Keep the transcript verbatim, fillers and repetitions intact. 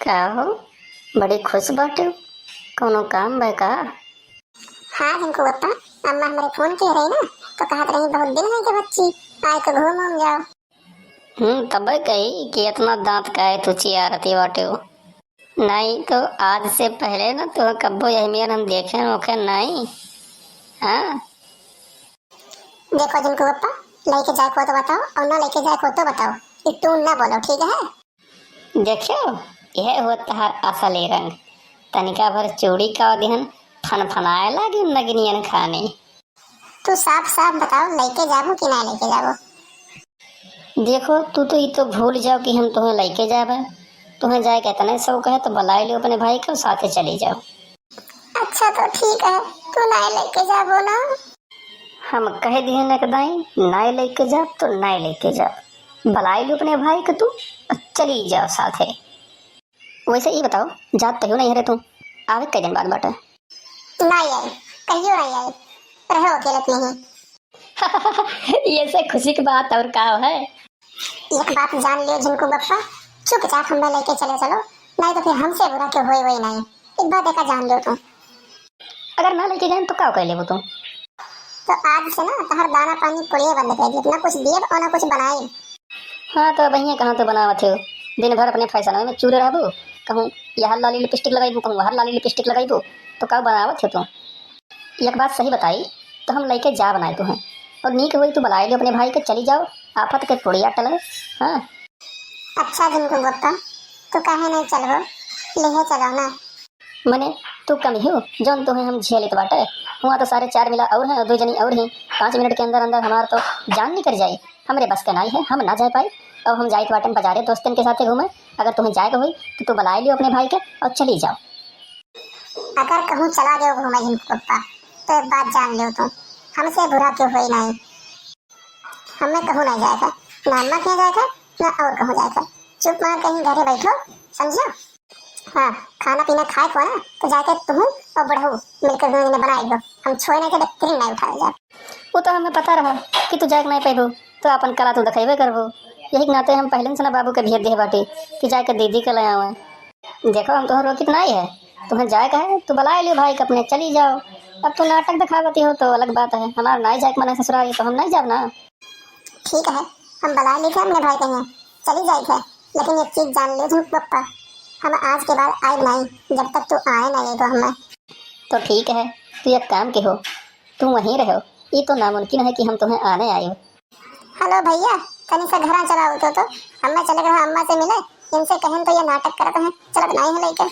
का हो, बड़ी खुश बाटे, कौनो काम बा का? हाँ झिनकू बप्पा, अम्मा हमरे फोन किहे रही ना, तो कहत रही बहुत दिन होइ गए बच्ची, आइके घूम उम जाओ। हम्म, तबे कही कि इतना दाँत काहे तू चियारती बाटे हो। नहीं तो आज से पहले ना तो कब्बो यही मेर हम देखे ओखे नहीं। हाँ। देखो झिनकू बप्पा, लइके जाए को तो बताओ और ना लइके जाए को तो बताओ, ई तू ना बोलो, ठीक है? देखियो, यह होत तहार असली रंग। तनिका भर चूड़ी का दिहन फनफनाए लागी नगनियन खाने। तू साफ साफ बताओ, लइके जाबो कि ना लइके जाबो? देखो, तू तो ई तो भूल जाओ कि हम तुहें लइके जाबे। तुहें जाए के इतने शौक है तो बुलाए लियो अपने भाई को, साथे चली जाओ। अच्छा तो ठीक है, तू ना लइके जाबो ना। हम कह दिए न कि दाई, नाय लइके जाब तो नाय लइके जाब। बुलाए लियो अपने भाई के तू, और चली जाओ साथे। वैसे ई बताओ, जात तहियो नहीं है रे तू, आवे कै दिन बाद बाटे? नाय आई, कहियो नाय आई, रहो अकेले अपने ही। ये से खुशी की बात और का है? एक बात जान लियो झिनकू बप्पा, चुपचाप हमें लेके चले चलो, नहीं तो फिर हमसे बुरा क्यों होए वही नहीं। एक बात एका जान लियो तू। अगर ना लेके गए तो का कर लेबो तू? तो आज से ना तहर दाना पानी कुलिए बंद कर दिए, ना कुछ दिए और ना कुछ बनाए। हाँ तो भैया कहाँ तो बनावत हो, दिन भर अपने फैशन में चूरे रहबो, कहूँ यह लाली लिपस्टिक लगाइबो, कहूँ वह लाली लिपस्टिक लगाइबो, तो का बनावत हो तू? एक बात सही बताई तो हम लेके जाब नाय तुहें, और नीक होई तू बुलाए लियो अपने भाई के, चली जाओ, आफत के पुड़िया टले। हाँ। अच्छा झिनकू बप्पा, तू काहे नहीं चलबो, लेहे चलो ना। मने तू कम ही हो जौन तुहें हम झेलित बाटे। हुआ तो सारे चार मिला और हैं और दो जनी और हैं, पाँच मिनट के अंदर अंदर हमार तो जान निकल जाई। हमरे बस के नाई है, हम ना जाए पाई। अब हम जाइत बाटन बाजारे दोस्तन के साथे घूमे। अगर तुहें जाए के होई तो तू बुलाए लियो अपने भाई के और चली जाओ। अगर कहूँ चला गयो घूमे झिनकू बप्पा, तो एक बात जान लियो तू, हमसे बुरा क्यों होई नहीं। हमें कहूँ नहीं जाए का, ना अम्मा के यहाँ जाए का, ना और कहूँ जाए का। चुप मार कहीं घरे बैठो, समझो? हाँ, खाना पीना खाए को ना, तो जाके तुहूँ और बुढ़ऊ मिलकर दोनों जने बनाए लो। हम छोए नहीं थे, तो तिरिंग नहीं उठाए जाए। वो तो हमें पता रहा कि तू जाए के नहीं पैबो, तो अपन कला तू दिखेबे करबो। यही के नाते हम पहले से ना बाबू के भेज दिए बाटी कि जाके दीदी के ले आवे। देखो, हम तोहर रोकित नाई है, तुम्हें जाए का है तो बुलाए लियो भाई के अपने, चली जाओ। अब तो नाटक दिखावती हो तो अलग बात है, हमार नाई जाए के मन है ससुराल, तो हम नहीं जाब ना। ठीक है, हम बुलाए लेके अपने भाई के यहाँ चली जाए है, लेकिन एक चीज जान लियो झिनकू बप्पा, हम आज के बाद आए नहीं जब तक तू आए ना ये तो हमें। तो ठीक है, तू एक काम की हो, तू वहीं रहो, ये तो नामुमकिन है कि हम तुम्हें आने आए हो। हेलो भैया, तनी सा घरा चला उठो तो, अम्मा चले गए अम्मा से मिले, इनसे कहन तो ये नाटक करत हैं, चलत नहीं है लेके।